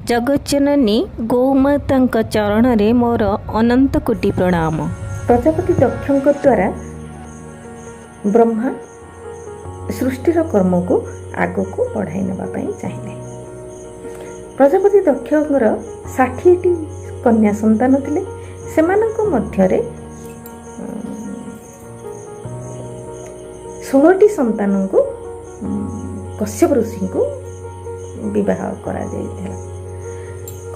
ଜଗଜ୍ଜନନୀ ଗୋମାତାଙ୍କ ଚରଣରେ ମୋର ଅନନ୍ତ କୋଟି ପ୍ରଣାମ। ପ୍ରଜାପତି ଦକ୍ଷଙ୍କ ଦ୍ୱାରା ବ୍ରହ୍ମା ସୃଷ୍ଟିର କର୍ମକୁ ଆଗକୁ ବଢ଼ାଇ ନେବା ପାଇଁ ଚାହିଁଲେ। ପ୍ରଜାପତି ଦକ୍ଷଙ୍କର 60ଟି କନ୍ୟା ସନ୍ତାନ ଥିଲେ। ସେମାନଙ୍କ ମଧ୍ୟରେ 16ଟି ସନ୍ତାନଙ୍କୁ କଶ୍ୟପ ଋଷିଙ୍କୁ ବିବାହ କରାଯାଇଥିଲା।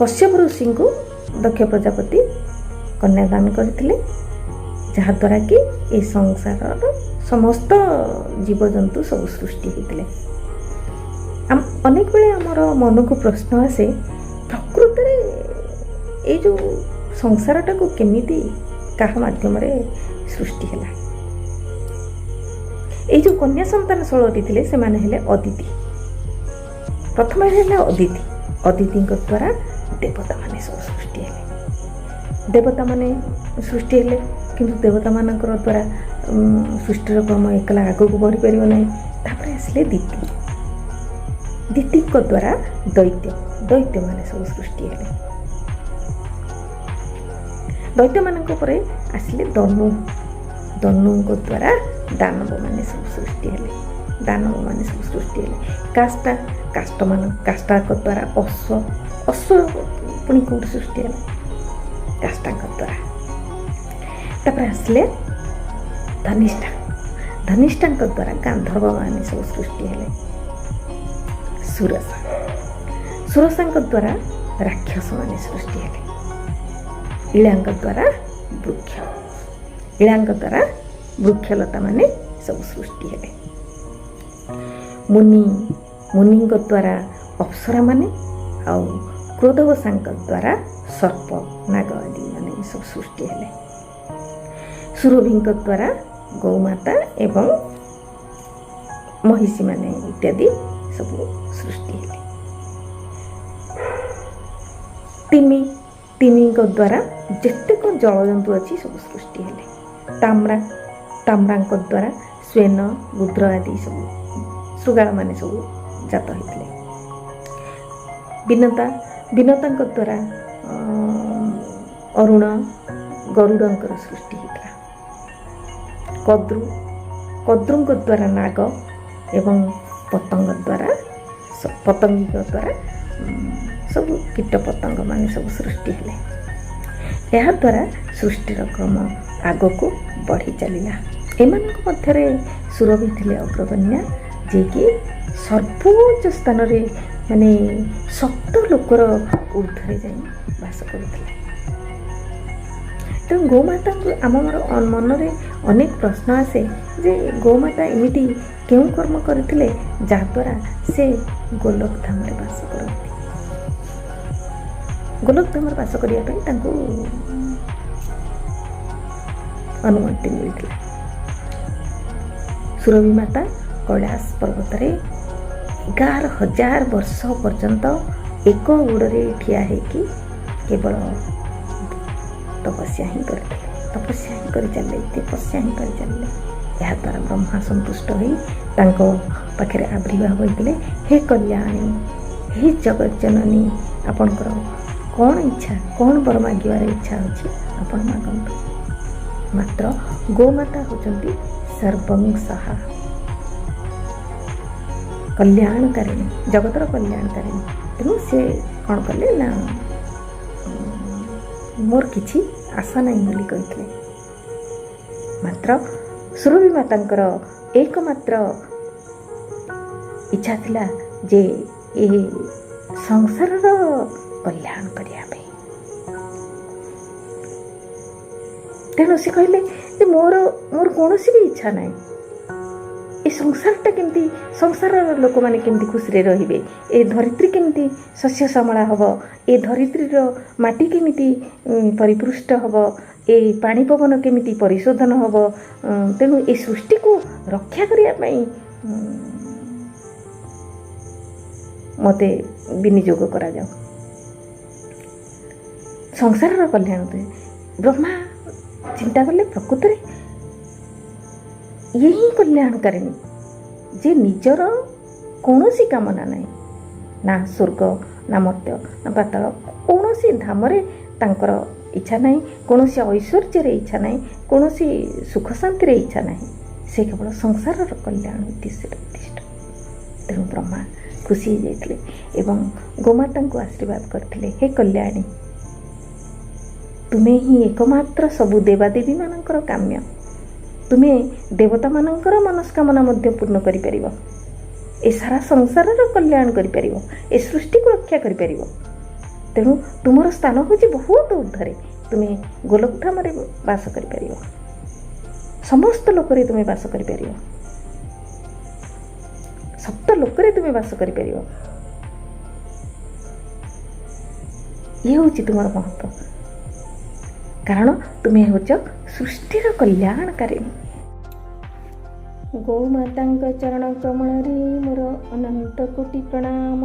କଶ୍ୟପ ଋଷିଙ୍କୁ ଦକ୍ଷ ପ୍ରଜାପତି କନ୍ୟାଦାନ କରିଥିଲେ, ଯାହାଦ୍ୱାରା କି ଏ ସଂସାରର ସମସ୍ତ ଜୀବଜନ୍ତୁ ସବୁ ସୃଷ୍ଟି ହେଇଥିଲେ। ଅନେକ ବେଳେ ଆମର ମନକୁ ପ୍ରଶ୍ନ ଆସେ, ପ୍ରକୃତରେ ଏଇ ଯେଉଁ ସଂସାରଟାକୁ କେମିତି, କାହା ମାଧ୍ୟମରେ ସୃଷ୍ଟି ହେଲା? ଏଇ ଯେଉଁ କନ୍ୟା ସନ୍ତାନ 16ଟି ଥିଲେ, ସେମାନେ ହେଲେ ଅଦିତି। ପ୍ରଥମେ ହେଲେ ଅଦିତି। ଅଦିତିଙ୍କ ଦ୍ୱାରା ଦେବତାମାନେ ସବୁ ସୃଷ୍ଟି ହେଲେ। ଦେବତାମାନେ ସୃଷ୍ଟି ହେଲେ, କିନ୍ତୁ ଦେବତାମାନଙ୍କର ଦ୍ୱାରା ସୃଷ୍ଟିର କ୍ରମ ଏକଲା ଆଗକୁ ବଢ଼ିପାରିବ ନାହିଁ। ତାପରେ ଆସିଲେ ଦିତି। ଦିତିଙ୍କ ଦ୍ୱାରା ଦୈତ୍ୟମାନେ ସବୁ ସୃଷ୍ଟି ହେଲେ। ଦୈତ୍ୟମାନଙ୍କ ପରେ ଆସିଲେ ଦନୁ। ଦନୁଙ୍କ ଦ୍ୱାରା ଦାନବମାନେ ସବୁ ସୃଷ୍ଟି ହେଲେ। ଦାନବମାନେ ସବୁ ସୃଷ୍ଟି ହେଲେ। କାଷ୍ଟା, କାଷ୍ଟମାନ, କାଷ୍ଟାଙ୍କ ଦ୍ୱାରା ଅଶ୍ୱ। ଅଶ୍ୱ ପୁଣି କେଉଁଠି ସୃଷ୍ଟି ହେଲା? କାଷ୍ଟାଙ୍କ ଦ୍ୱାରା। ତାପରେ ଆସିଲେ ଧନିଷ୍ଠା। ଧନିଷ୍ଠାଙ୍କ ଦ୍ୱାରା ଗାନ୍ଧର୍ବମାନେ ସବୁ ସୃଷ୍ଟି ହେଲେ। ସୁରସା, ସୁରସାଙ୍କ ଦ୍ୱାରା ରାକ୍ଷସମାନେ ସୃଷ୍ଟି ହେଲେ। ଇଳାଙ୍କ ଦ୍ୱାରା ବୃକ୍ଷ, ଇଳାଙ୍କ ଦ୍ୱାରା ବୃକ୍ଷଲତାମାନେ ସବୁ ସୃଷ୍ଟି ହେଲେ। ମୁନି, ମୁନିଙ୍କ ଦ୍ୱାରା ଅପ୍ସରାମାନେ ଆଉ କ୍ରୋଧବସାଙ୍କ ଦ୍ୱାରା ସର୍ପ, ନାଗ ଆଦି ମାନେ ସବୁ ସୃଷ୍ଟି ହେଲେ। ସୁରଭିଙ୍କ ଦ୍ୱାରା ଗୋମାତା ଏବଂ ମହିଷୀମାନେ ଇତ୍ୟାଦି ସବୁ ସୃଷ୍ଟି ହେଲେ। ତିମି, ତିମିଙ୍କ ଦ୍ୱାରା ଯେତେକ ଜଳଜନ୍ତୁ ଅଛି ସବୁ ସୃଷ୍ଟି ହେଲେ। ତାମ୍ରା, ତାମ୍ରାଙ୍କ ଦ୍ୱାରା ସ୍ୱେନ, ରୁଦ୍ର ଆଦି ସବୁ ଶୃଗାଳମାନେ ସବୁ ଜାତ ହେଇଥିଲେ। ବିନତା, ବିନତାଙ୍କ ଦ୍ୱାରା ଅରୁଣ, ଗରୁଡ଼ଙ୍କର ସୃଷ୍ଟି ହେଇଥିଲା। କଦ୍ରୁ, କଦ୍ରୁଙ୍କ ଦ୍ୱାରା ନାଗ ଏବଂ ପତଙ୍ଗ ଦ୍ୱାରା, ପତଙ୍ଗୀଙ୍କ ଦ୍ୱାରା ସବୁ କୀଟ ପତଙ୍ଗମାନେ ସବୁ ସୃଷ୍ଟି ହେଲେ। ଏହାଦ୍ୱାରା ସୃଷ୍ଟିର କ୍ରମ ଆଗକୁ ବଢ଼ି ଚାଲିଲା। ଏମାନଙ୍କ ମଧ୍ୟରେ ସୁରଭି ଥିଲେ ଅଗ୍ରଗଣ୍ୟା, ଯିଏକି ସର୍ବୋଚ୍ଚ ସ୍ଥାନରେ, ମାନେ ସପ୍ତ ଲୋକର ଉର୍ଦ୍ଧ୍ୱରେ ଯାଇ ବାସ କରୁଥିଲେ। ତେଣୁ ଗୋମାତାଙ୍କୁ ଆମର ମନରେ ଅନେକ ପ୍ରଶ୍ନ ଆସେ ଯେ ଗୋମାତା ଏମିତି କେଉଁ କର୍ମ କରିଥିଲେ ଯାହାଦ୍ୱାରା ସେ ଗୋଲକ ଧାମରେ ବାସ କରନ୍ତି? ଗୋଲକ ଧାମରେ ବାସ କରିବା ପାଇଁ ତାଙ୍କୁ ଅନୁମତି ମିଳିଥିଲା। ସୁରଭି ମାତା କୈଳାସ ପର୍ବତରେ 11,000 ବର୍ଷ ପର୍ଯ୍ୟନ୍ତ ଏକ ଗୋଡ଼ରେ ଠିଆ ହେଇକି କେବଳ ତପସ୍ୟା ହିଁ କରିଥିଲେ। ତପସ୍ୟା ହିଁ କରି ଚାଲିଲେ, ତପସ୍ୟା ହିଁ କରି ଚାଲିଲେ। ଏହାଦ୍ୱାରା ବ୍ରହ୍ମା ସନ୍ତୁଷ୍ଟ ହୋଇ ତାଙ୍କ ପାଖରେ ଆବିର୍ଭାବ ହୋଇଥିଲେ। ହେ କଲ୍ୟାଣୀ, ହେ ଜଗତ ଜନନୀ, ଆପଣଙ୍କର କ'ଣ ଇଚ୍ଛା, କ'ଣ ବର ମାଗିବାର ଇଚ୍ଛା ଅଛି, ଆପଣ ମାଗନ୍ତୁ। ମାତ୍ର ଗୋମାତା ହେଉଛନ୍ତି ସର୍ବଂସହା, କଲ୍ୟାଣକାରିଣୀ, ଜଗତର କଲ୍ୟାଣକାରିଣୀ। ତେଣୁ ସେ କ'ଣ କଲେ ନା, ମୋର କିଛି ଆଶା ନାହିଁ ବୋଲି କହିଥିଲେ। ମାତ୍ର ସୁରଭି ମାତାଙ୍କର ଏକମାତ୍ର ଇଚ୍ଛା ଥିଲା ଯେ ଏ ସଂସାରର କଲ୍ୟାଣ କରିବା ପାଇଁ। ତେଣୁ ସେ କହିଲେ ଯେ ମୋର କୌଣସି ବି ଇଚ୍ଛା ନାହିଁ। ଏ ସଂସାରଟା କେମିତି, ସଂସାରର ଲୋକମାନେ କେମିତି ଖୁସିରେ ରହିବେ, ଏ ଧରିତ୍ରୀ କେମିତି ଶସ୍ୟ ଶ୍ୟାମଳା ହେବ, ଏ ଧରିତ୍ରୀର ମାଟି କେମିତି ପରିପୃଷ୍ଟ ହେବ, ଏ ପାଣି ପବନ କେମିତି ପରିଶୋଧନ ହେବ, ତେଣୁ ଏ ସୃଷ୍ଟିକୁ ରକ୍ଷା କରିବା ପାଇଁ ମୋତେ ବିନିଯୋଗ କରାଯାଉ ସଂସାରର କଲ୍ୟାଣ ପାଇଁ। ବ୍ରହ୍ମା ଚିନ୍ତା କଲେ, ପ୍ରକୃତରେ ଇଏ ହିଁ କଲ୍ୟାଣକାରିଣୀ ଯେ ନିଜର କୌଣସି କାମନା ନାହିଁ, ନା ସ୍ୱର୍ଗ ନା ମର୍ତ୍ତ୍ୟ ନା ପାତାଳ, କୌଣସି ଧାମରେ ତାଙ୍କର ଇଚ୍ଛା ନାହିଁ, କୌଣସି ଐଶ୍ୱର୍ଯ୍ୟରେ ଇଚ୍ଛା ନାହିଁ, କୌଣସି ସୁଖ ଶାନ୍ତିରେ ଇଚ୍ଛା ନାହିଁ। ସେ କେବଳ ସଂସାରର କଲ୍ୟାଣ ଉଦ୍ଦେଶ୍ୟରେ ଉଦ୍ଦିଷ୍ଟ। ତେଣୁ ବ୍ରହ୍ମା ଖୁସି ହେଇଯାଇଥିଲେ ଏବଂ ଗୋମାତାଙ୍କୁ ଆଶୀର୍ବାଦ କରିଥିଲେ, ହେ କଲ୍ୟାଣୀ, ତୁମେ ହିଁ ଏକମାତ୍ର ସବୁ ଦେବାଦେବୀମାନଙ୍କର କାମ୍ୟ। ତୁମେ ଦେବତାମାନଙ୍କର ମନସ୍କାମନା ମଧ୍ୟ ପୂର୍ଣ୍ଣ କରିପାରିବ, ଏ ସାରା ସଂସାରର କଲ୍ୟାଣ କରିପାରିବ, ଏ ସୃଷ୍ଟିକୁ ରକ୍ଷା କରିପାରିବ। ତେଣୁ ତୁମର ସ୍ଥାନ ହେଉଛି ବହୁତ ଉର୍ଦ୍ଧ୍ୱରେ। ତୁମେ ଗୋଲକଧାମରେ ବାସ କରିପାରିବ, ସମସ୍ତ ଲୋକରେ ତୁମେ ବାସ କରିପାରିବ, ସପ୍ତ ଲୋକରେ ତୁମେ ବାସ କରିପାରିବ। ଇଏ ହେଉଛି ତୁମର ମହତ୍ଵ, କାରଣ ତୁମେ ହେଉଛ ସୃଷ୍ଟିର କଲ୍ୟାଣକାରିଣୀ। ଗୋମାତାଙ୍କ ଚରଣ କମଳରେ ମୋର ଅନନ୍ତ କୋଟି ପ୍ରଣାମ।